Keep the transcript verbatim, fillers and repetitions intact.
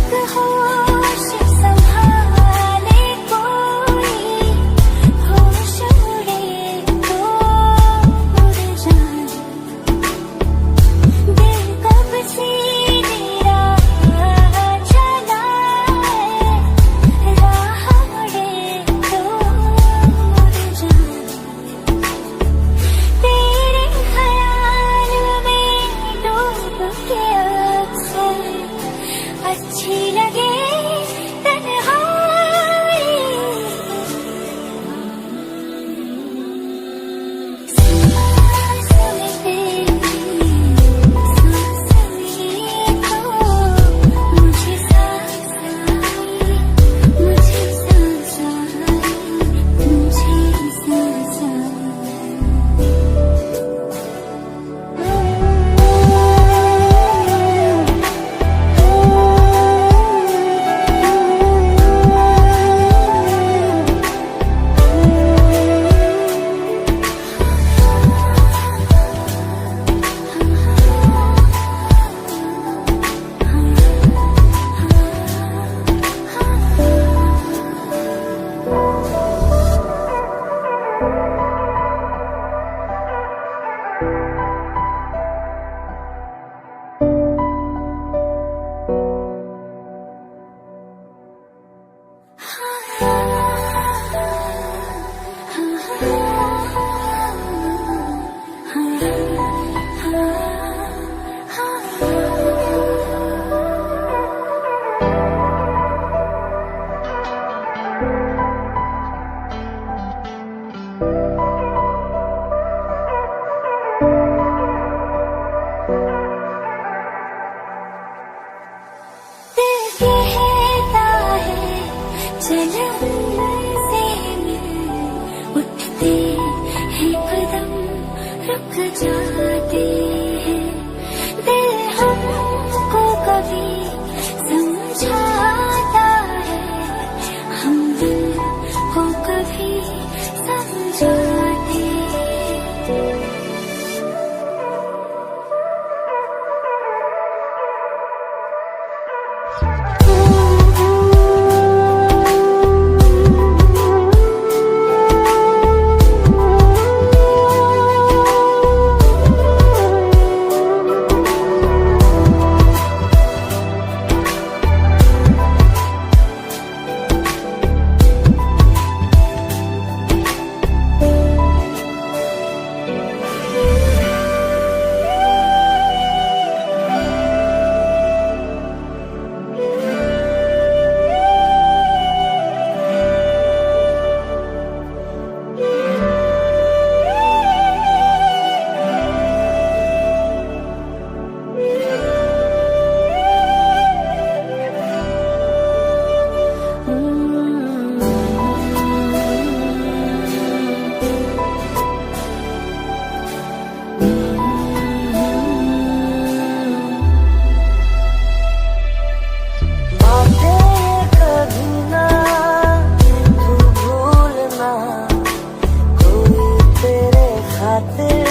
होश संभाले कोई, होश उड़े तो उड़ जाए। दिल कब से मेरा चला है, राह उड़े तो उड़ जाए। तेरे ख्याल में डूब के अक्सर अच्छी लगे तन्हाई। सांस में तेरी, सांस में तो मुझे सांस आई, मुझे सांस आई, मुझे सांस आई। दिल कहता है, जन्म से मिल, उठते ही कदम रुक जाते हैं। दिल हमको कभी समझाता है, हम दिल को कभी समझाते हैं। बातें कभी ना तू भूलना, कोई तेरे खातिर